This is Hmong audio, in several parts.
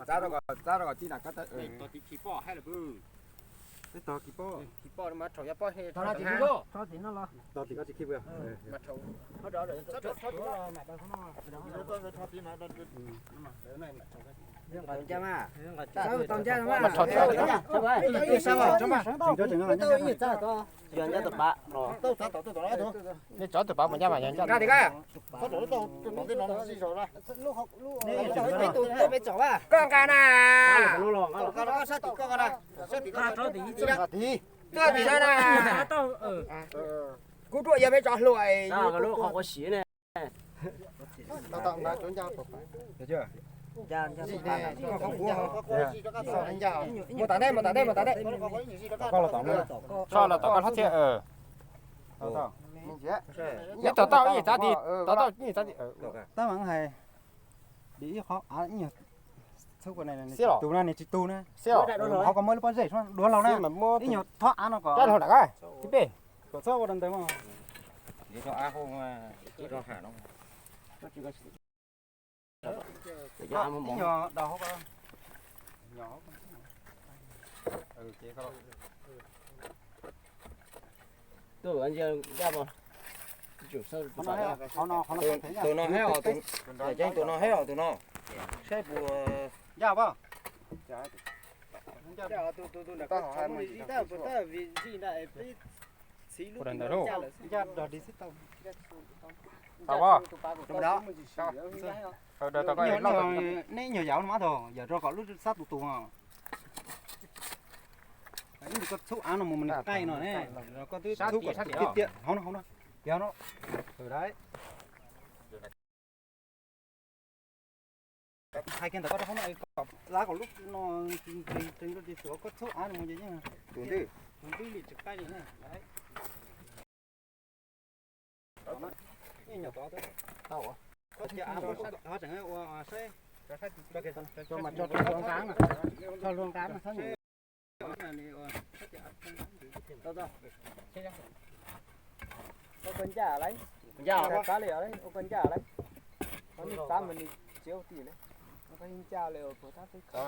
Txab rau kom, txab rau kom tij na kab tawb. Tog tim khi poj, tog tim khi poj. Tog tim koj tsis khi poj. Nej tso tus pav mus ncaj mas yog ncaj. Koj nqa na. Tuaj tim no na. Kuv ruam yog peb tsov hluas. Mus tom ntej, mus tom ntej, mus tom ntej. Tso los tom koj hlob txhia. Ib tom tau ib yam txav tid, tom tau ib yam txav tid. Tab mas hais li ib qhov av ib nyuag txhub ko ne, tus na nws tsis tu na. Qhov ko muaj lub pob zeb duav laug na, ib nyuag thob av no kom tib peb kom txhob ua rau ntawd mas. Ib nyuag daus hauv ko. Tus no, tus no heb os, tus no, saib puas ncaj pob. Tau pob. Neb nyuag yam no mas thaum yam rau kom lub sab tus tus. Ib ntsis koj txhub av no mus mas nws qaij no ne, koj twb txhub kom tiag tiag hauv no, hauv no, tiag no. Hais kiag ntawm koj rau hauv no, kom lab kom lub no tsees tsees rau ces tsuav koj txhub av no mus ces yeej tus ntwj li tsis qaij li ne. Koj cia av no tseem ua saib, tso luag nqa na, tso luag nqa na. Ua koj ncaj lawm, ua koj ncaj lawm, ua koj ncaj lawm. Qhov nej xav mas nws tsis ua tim lawm, ua koj yeej ncaj lawm puas tab teb kho.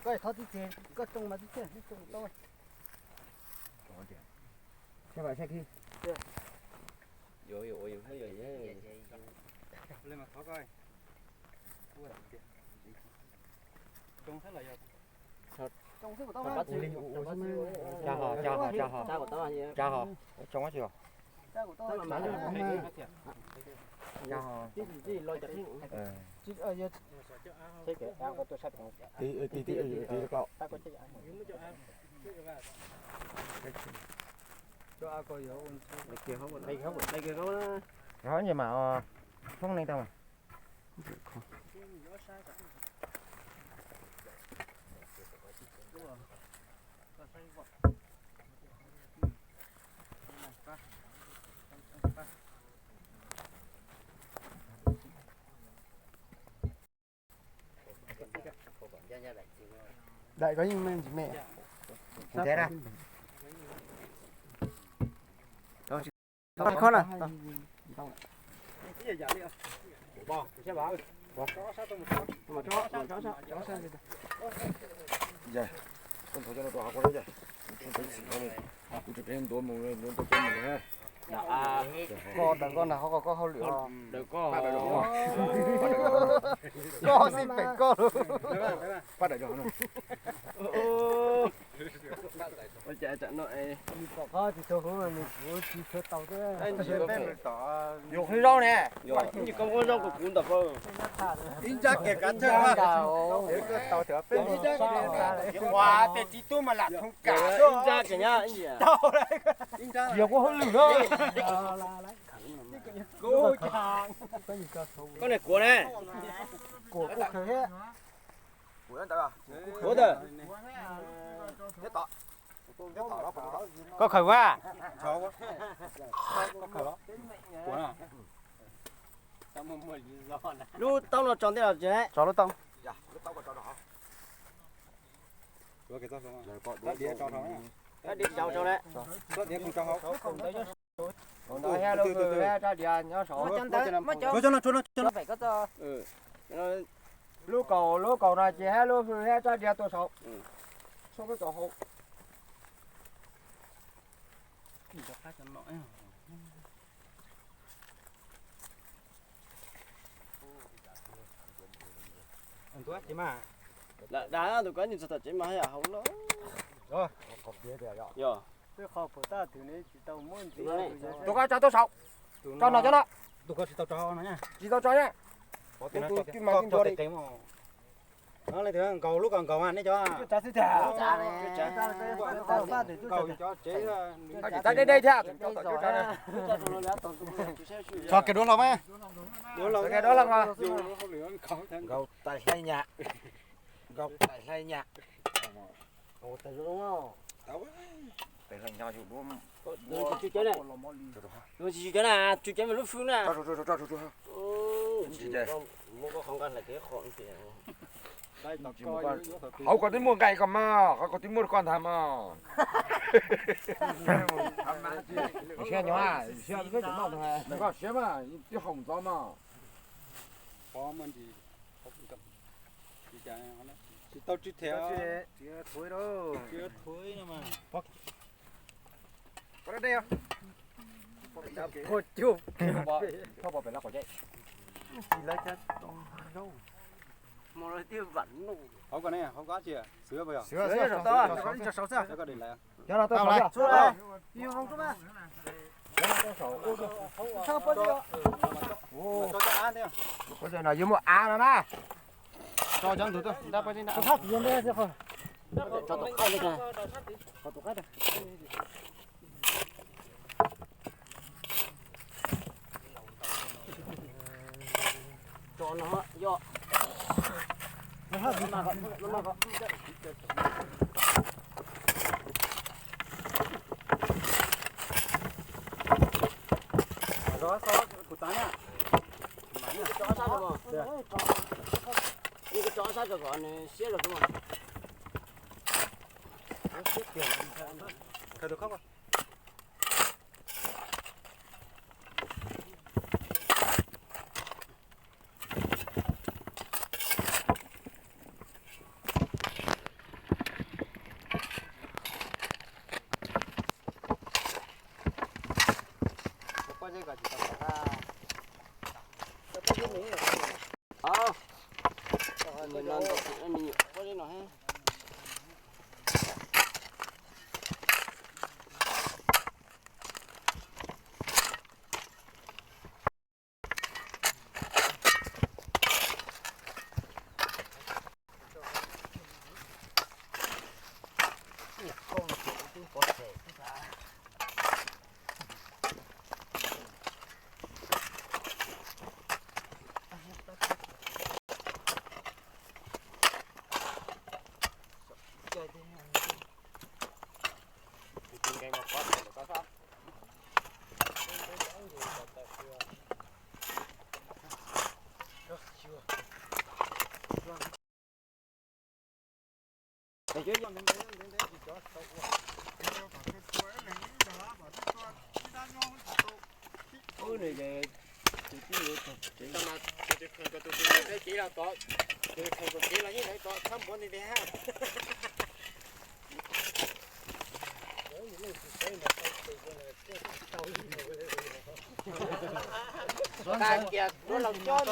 Koj thov tib txeg, koj tsoo mas tib txeg, tsoo tau. Tsoo xwb los yog. Tso ho, tso ho, tso ho. Tso ho. Tso ho. Ho nyem mas thoob neeg tau mas. Daim ko yeej me ntsis me. Khob na. Koj daws koj nag hov koj hauj lwm os. Koj xij peem koj lawm. Yus hu zaub ne, yus koob zaub kuv kuv ntawm ko. Ib nrab kiag kav tsawj, ib nrab kiag, ib nrab kiag nyab, ib nrab kiag kuv hauj lwm na. Koj niag kuav ne. Kuav ntawd. Koj khawm a. Lub taub no tso ntej los tso lub taub. Rab diav nyob saud. Lub kaus, lub kaus no ces hab lub hwj hab rab diav tuaj saud. Txhob muab tso hauv. Lam dag tus koj nws txog tom tsev mas haj yam hauv no. Yog. Tus koj tso tuaj saud. Tso no cov no. Tsis tau tso na. Tus twg mas tsis ntuas li. Nkaus lub kom nkaus nej cov. Nkaus cov tsev. Tso kiag duab hlo mas. Duab hlo. Nkaus tais hlais nyam. Nkaus tais hlais nyam. Tais hlais nyam yus duab. Tsis cov na, tsis cov mas lub fwj na. Hauv ko twb muaj nqaij ko mas, hauv ko twb muaj koj ntag mas. Siab nyob, siab twb tseem noj ntag, koj siab mas twb haus ntxov mas. Tsis tau tsw them. Hauv ko ne, hauv ko tsi, xwb puas yog? Koj de lawm. Yog no, yuav muaj av no na. Tso cov ntug tuaj, nrab pab zeb nrab. Tso tom qaij li, tso tom qaij. Tso no yog. Tso sab tso kom nws siab zog xwb mas.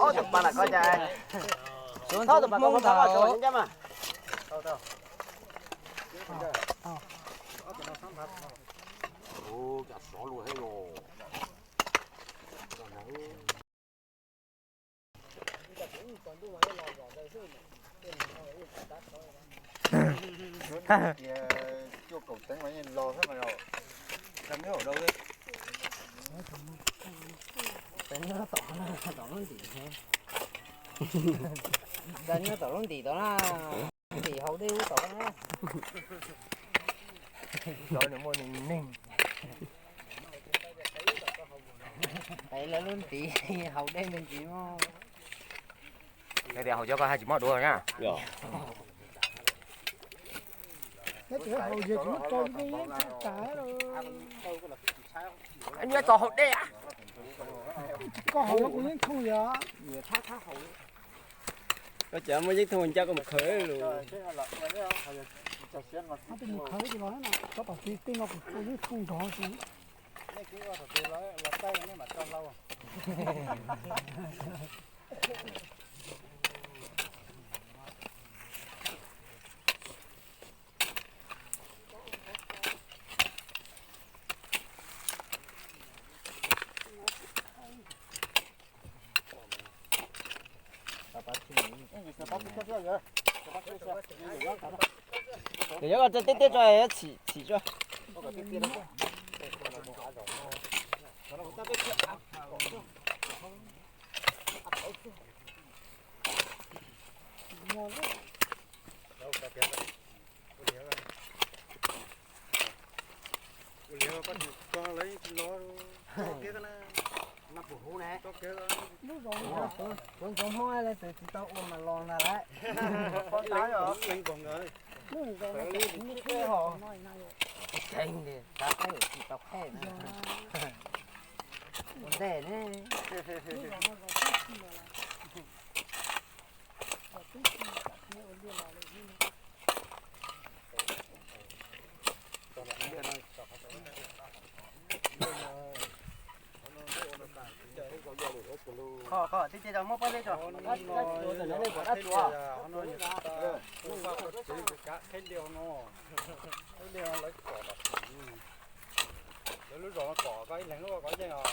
Ob tug pas lam ko cas, thaub tus pas ko muab pab ko ncaj mas. Tias cuaj kaum teev mas yeej los thiab mas. Teev tom, tom lub ntim, teev tom lub ntim tod na, ntim haus dej ub tom na. Cov nws muaj nws neeg. Teev lawv lub ntim haus dej me ntsis mog. Tias haus cov ko haj tsis mob duav na. Nyob tsis haus yog tsis muab tso ib tug yeeb thooj tas. Nyob txog haus dej. Koj haus no kuv yeeb thooj yog. Koj cas muaj yeeb thooj ncaj koj mus khaws lus. Tus mus khaws tsis los na, cov tom tsev tej no kuv yeeb thooj nrov xwb. Ces nyob ko tib tib tso, txhim tso. Ua li koj tsis tso lawv tsis los, tso kiag na. Lub zos no, kuv ntsoov Hmoob leej twg tsis tau ua mas los ntag lauj. Leej nkaus nkawd. Lub zos no, tseeb tias xav qhaib tsis tau qhaib na. Ua ntej ne. Qhov qhov tib ce rau muab pob zeb tso. Dab tsi dab tsi, nej pom dab tsi? Qheb liaj no, qheb liaj lawv kom, lawv lub zos no kom koj ib leeg lub koj yeej os.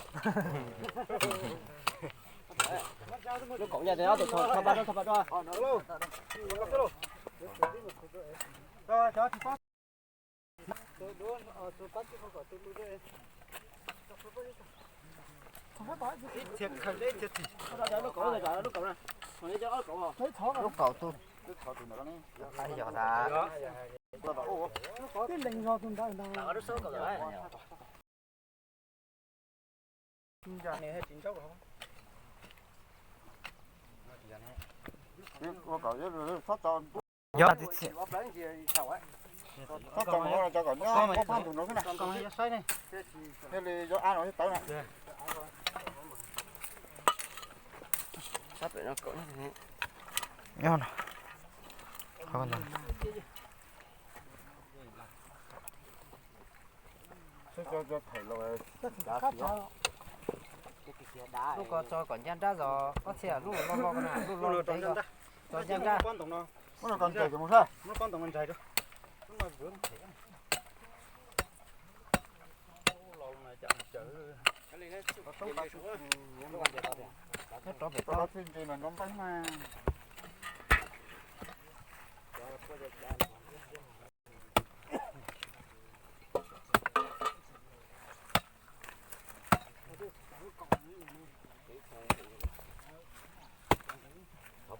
Lub kaum nyaj ob tug thov pab rau, thov pab rau. Lub kaum tus, yog tas. Ua kom txhob tso, txhob tso mus hauv no, tso kom nyob pob pab ntug no xwb na. Thiaj li yuav av no thiaj tawv na. Nyob no. Lub ko tso kom ncaj nrab zos, koj txhia lub loj loj na, lub loj tso ncaj nrab. Muab no kom ntsaig mus saib. Rov pem toj.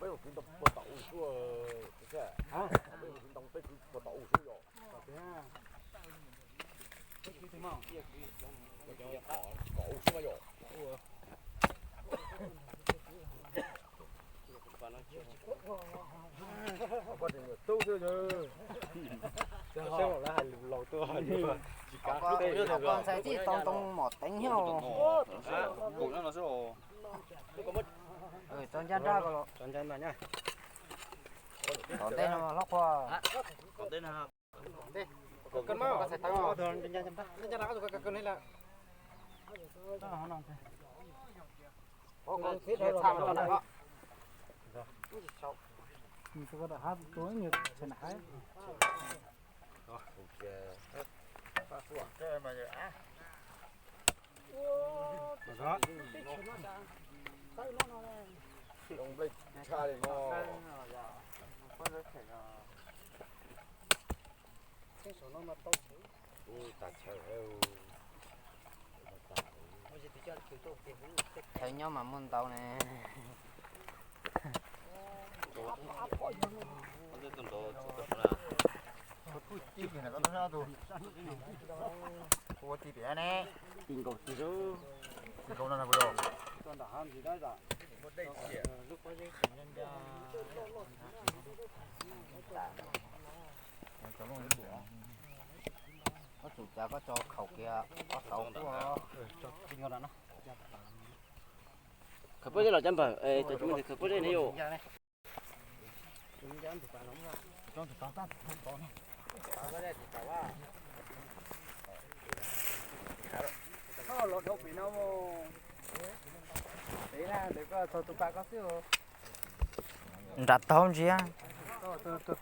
Peb ua kwv ntoo puag tom u xwb, peb ua kwv ntoo peb kwv puag tom u xwb yom. Kom u xwb yom. Koj tseem niam tub xwb. Saib lawv hais lus laus tuaj, tsis kav. Ntxhais tib tau ntoo mom teev thiab. Tso ncaj nrab ko los. Tom ntej no hlob Qhua. Chaw nyob mas muaj ntau ne. Ua ti pem ne. Ti nkaus ti, ti nkaus no na. Koj tsum cas koj tso khaum kiag ob tau. Khaws pob zeb los cov npawg, cov tsis muaj ntsis khaws pob zeb ne yom. Los dhau pem no mus. Pem na, ntawm koj txog tus pas koj xwb. Nram taub ntsia. Tus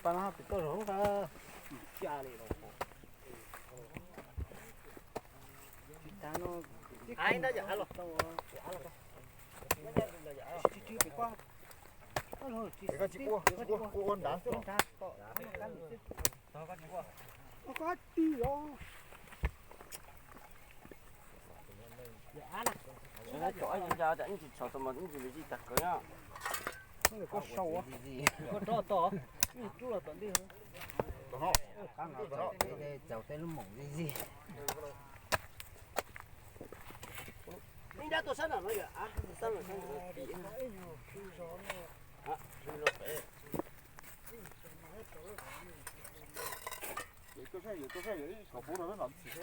pas no pem toj zog ntag. Koj tsis ua, ua, ua nrad xwb los? Koj ti los. Tsis tshov tau mas ib ntsis lwm zis tag kawg na. Koj sau, koj rov tos, rub los tom ntej. Txaus tej lub moom zig zig. Ib nrab tuaj sab nram no yom, sab nram sab nram no pim. Yuav tuaj saib, yuav tuaj saib, yuav ib qho pub rau sab nram ntsis.